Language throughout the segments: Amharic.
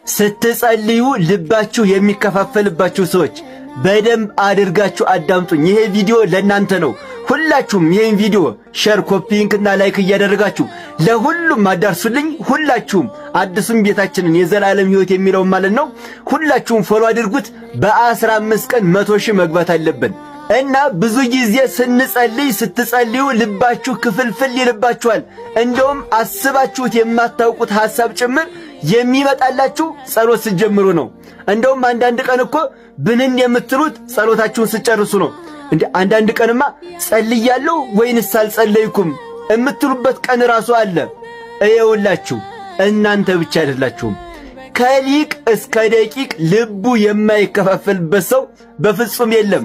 ስትጸልዩ ልባችሁ የሚከፋፈልባችሁ ሰዎች በደንብ አድርጋችሁ አዳምጡኝ። ይሄ ቪዲዮ ለእናንተ ነው። ሁላችሁም ይህን ቪዲዮ share፣ copy link ና like እያደረጋችሁ ለሁሉም አዳርሱልኝ። ሁላችሁም አዲሱን ቤታችንን የዘላለም ሕይወት የሚለውን ማለት ነው፣ ሁላችሁም follow አድርጉት። በ15 ቀን 100,000 መግባት አለብን። እና ብዙ ጊዜ ስንጸልይ፣ ስትጸልዩ ልባችሁ ክፍልፍል ይልባችኋል። እንደውም አስባችሁት የማታውቁት ሐሳብ ጭምር የሚመጣላችሁ ጸሎት ስትጀምሩ ነው። እንደውም አንዳንድ ቀን እኮ ብንን የምትሉት ጸሎታችሁን ስትጨርሱ ነው። እንደ አንዳንድ ቀንማ ጸልያለሁ ወይንስ አልጸለይኩም የምትሉበት ቀን ራሱ አለ። እየውላችሁ እናንተ ብቻ አይደላችሁም። ከሊቅ እስከ ደቂቅ ልቡ የማይከፋፈልበት ሰው በፍጹም የለም።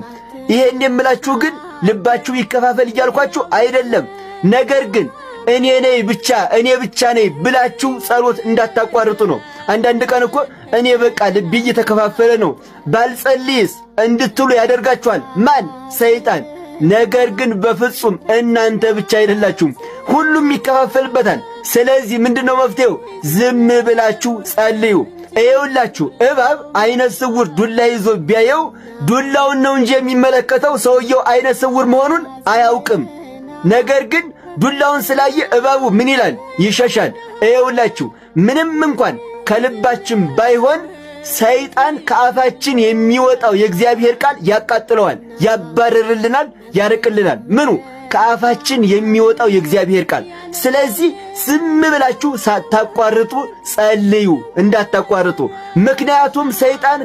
ይሄን የምላችሁ ግን ልባችሁ ይከፋፈል እያልኳችሁ አይደለም። ነገር ግን እኔ ነኝ ብቻ፣ እኔ ብቻ ነኝ ብላችሁ ጸሎት እንዳታቋርጡ ነው። አንዳንድ ቀን እኮ እኔ በቃ ልቤ እየተከፋፈለ ነው ባልጸልይስ እንድትሉ ያደርጋችኋል። ማን? ሰይጣን። ነገር ግን በፍጹም እናንተ ብቻ አይደላችሁም፣ ሁሉም ይከፋፈልበታል። ስለዚህ ምንድነው መፍትሄው? ዝም ብላችሁ ጸልዩ። ይኸውላችሁ እባብ አይነ ስውር ዱላ ይዞ ቢያየው ዱላውን ነው እንጂ የሚመለከተው ሰውየው አይነ ስውር መሆኑን አያውቅም። ነገር ግን ዱላውን ስላየ እባቡ ምን ይላል? ይሸሻል። ይኸውላችሁ ምንም እንኳን ከልባችን ባይሆን ሰይጣን ከአፋችን የሚወጣው የእግዚአብሔር ቃል ያቃጥለዋል፣ ያባርርልናል፣ ያርቅልናል። ምኑ? ከአፋችን የሚወጣው የእግዚአብሔር ቃል። ስለዚህ ዝም ብላችሁ ሳታቋርጡ ጸልዩ፣ እንዳታቋርጡ። ምክንያቱም ሰይጣን